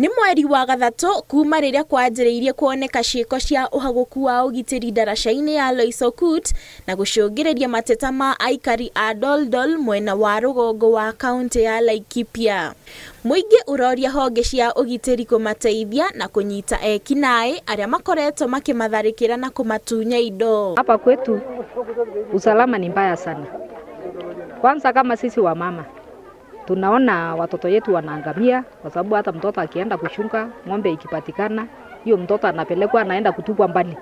Nĩ mweri wa gathatũ kuma rĩrĩa kwanjĩrĩirie kuoneka ciĩko cia ũhagũku wa ũgitĩri ndaraca-inĩ ya Loisokut na gũcũngĩrĩria mateta ma aikari a Doldol mwena wa rũgongo wa kaunti ya Laikipia. Mũingĩ ũroria honge cia ũgitĩri kũmateithia na kũnyita ekinaĩ arĩa makoretwo makĩmatharĩkĩra na kũmatunya indo. Hapa kwetu usalama ni mbaya sana. Kwanza kama sisi wa mama tunaona watoto yetu wanaangamia, kwa sababu hata mtoto akienda kuchunga ng'ombe ikipatikana, hiyo mtoto anapelekwa anaenda kutupwa mbali.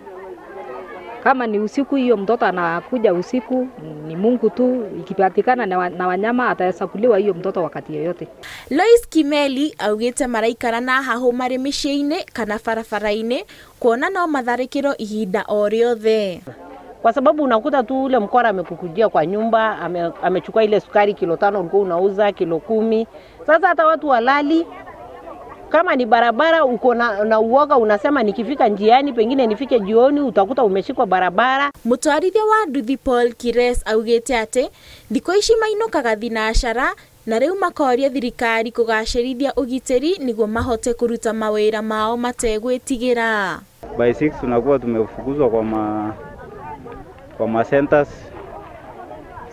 Kama ni usiku, hiyo mtoto anakuja usiku, ni Mungu tu, ikipatikana na wanyama atahesabuliwa hiyo mtoto wakati yoyote. Lois Kimeli augite maraikara na hahu mari mĩciĩ-inĩ kana barabara-inĩ kuona no matharĩkĩro ihinda o rĩothe. Kwa sababu unakuta tu ule mkora amekukujia kwa nyumba, amechukua ile sukari kilo 5 ulikuwa unauza kilo 10. Sasa hata watu walali, kama ni barabara uko na uoga, unasema nikifika njiani pengine nifike jioni, utakuta umeshikwa barabara. Mutwarithia wa nduthi Paul Kires augite ati thikũ ici mainũkaga thinacara na rĩu makoria thirikari kũgacĩrithia ũgitĩri nĩguo mahote kũruta mawĩra mao mategwĩtigĩra. By 6 tunakuwa tumefukuzwa kwa ma centers.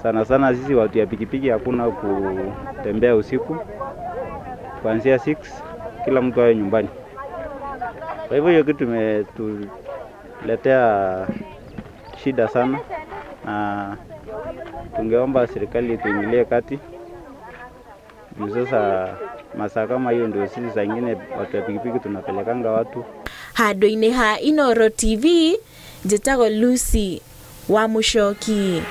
Sana sana sisi watu ya pikipiki hakuna kutembea usiku. Kuanzia 6 kila mtu awe nyumbani. Kwa hivyo hiyo kitu imetuletea shida sana, na tungeomba serikali tuingilie kati. Juu sasa masaa kama hiyo ndio sisi saa ingine watu ya pikipiki tunapelekanga watu. Handũ-inĩ ha Inooro TV, njĩtagwo Lucy wa Mũchoki.